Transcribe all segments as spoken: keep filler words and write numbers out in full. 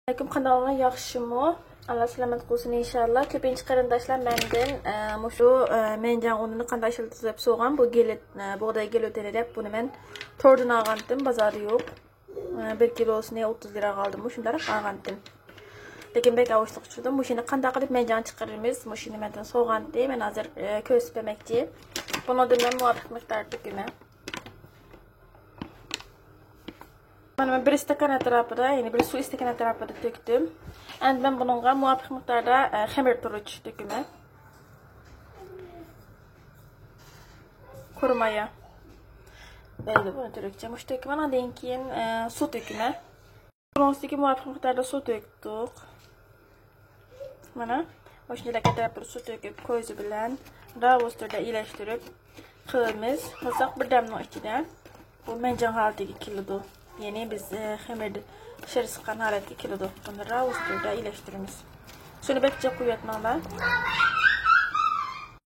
ئەلەيكۇم، قانداقلىقىڭلار، ياخشىمۇ؟ ئاللا سالامەت قىلسۇن ئىنشاللا. كۆپىنچە قېرىنداشلار مەندىن، ئە، مۇشۇ، ئە، مەنجاڭ ئۇنىنى قانداق ئىشلىتىسىز دەپ سورىغان. بۇ گېلىت، ئە، بۇغداي گېلوتىنى دەپ، بۇنى مەن توردىن ئالغانتىم، بازاردا يوق. ئە، بىر كىلوسىنى ئوتتۇز لىراغا ئالدىم، مۇشۇنداق ئالغانتىم. لېكىن بەك ئاۋۇشلۇق چىقتى. مۇشۇنى قانداق قىلىپ مەنجاڭ چىقىرىمىز؟ مۇشۇنى مەندىن سورىغانتى. مەن ھازىر، ئە، كۆرسىتىپ بەرمەكچى. بۇنىڭدىن مەن مۇۋاپىق مىقداردا تۆكىمەن. مانا مەن بىر ئىستاكان ئەتراپىدا، يەنى بىر سۇ ئىستاكان ئەتراپىدا تۆكتۈم. ئەمدى مەن بۇنىڭغا مۇۋاپىق مىقداردا، ئە، خېمىر تۇرۇچ تۆكىمەن. قۇرۇمايا دەيدۇ بۇنى تۈركچە. مۇشۇ تۆكىمەن، ئاندىن كېيىن، ئە، سۇ تۆكىمەن. بۇنىڭ ئۈستىگە مۇۋاپىق مىقداردا سۇ تۆكتۇق. مانا، مۇشۇنداق ئەتراپلىرى سۇ تۆكۈپ، كويزا بىلەن راۋۇس تۈردە ئىلەشتۈرۈپ قىلىمىز. قىلساق بىردەمنىڭ ئىچىدە بۇ مەنجاڭ ھالىتىگە كېلىدۇ. يەنى بىز، ئە، خېمىردىن شىر چىققان ھالەتكە كېلىدۇ. بۇنى راۋۇس تۈردە ئىلەشتۈرىمىز. سۇنى بەك جىق قۇيۇۋەتمەڭلار.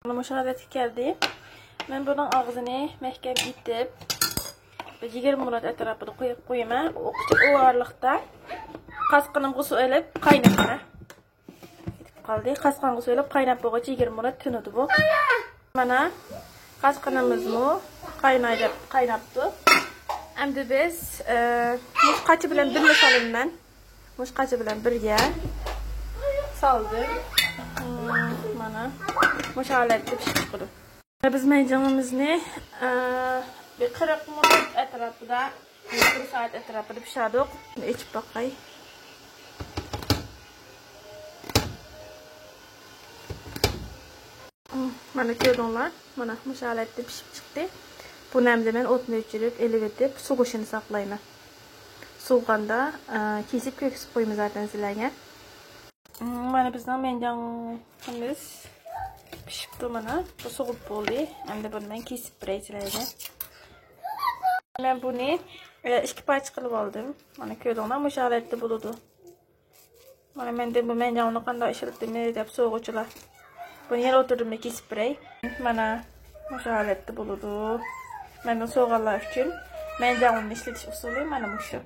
مانا مۇشۇ ھالەتكە كەلدى. مەن بۇنىڭ ئاغزىنى مەھكەم ئېتىپ، بىر يىگىرمە مىنۇت ئەتراپىدا قويۇپ قويىمەن. ئۇ، ئۇ ئارىلىقتا قاسقىنىمغا سۇ ئېلىپ قاينىتىمەن. كېتىپ قالدى. قاسقانغا سۇ ئېلىپ قايناپ بولغۇچە يىگىرمە مىنۇت تىنىدۇ بۇ. مانا قاسقىنىمىزمۇ قايناي دەپ قايناپتۇ. ئەمدى بىز، ئە، مۇشۇ قاچا بىلەن بىللە سالىمەن. مۇشۇ قاچا بىلەن بىرگە سالدىم. مم، مانا مۇشۇ ھالەتتە پىشىپ چىقىدۇ. بىز مەنجىڭىمىزنى، ئە، بىر قىرىق مىنۇت ئەتراپىدا، بىر سائەت ئەتراپىدا پىشادۇق. ئېچىپ باقاي. مانا كۆردۈڭلار، مانا مۇشۇ ھالەتتە پىشىپ چىقتى. بۇنى ئەمدى مەن ئوتنى ئۆچۈرۈپ، ئېلىۋېتىپ، سوغۇشىنى ساقلايمەن. سوۋۇغاندا، ئە، كېسىپ كۆرسىتىپ قويىمىز زاتەن سىلەرگە. مانا بىزنىڭ مەنجاڭىمىز پىشىپتۇ مانا. بۇ سوغۇپ بولدى. ئەمدى بۇنى مەن كېسىپ بېرەي سىلەرگە. مەن بۇنى، ئە، ئىككى پارچە قىلىپ ئالدىم. مانا كۆردۈڭلار، مۇشۇ ھالەتتە بولىدۇ. مانا مەندىن بۇ مەنجاڭنى قانداق ئىشلىتىمىز دەپ سورىغۇچىلار. بۇنى يەنە ئوتتۇرىدىن كېسىپ بېرەي. مانا مۇشۇ ھالەتتە بولىدۇ. مەندىن سورىغانلار ئۈچۈن مەنجاڭنى ئىشلىتىش ئۇسۇلى مانا مۇشۇ.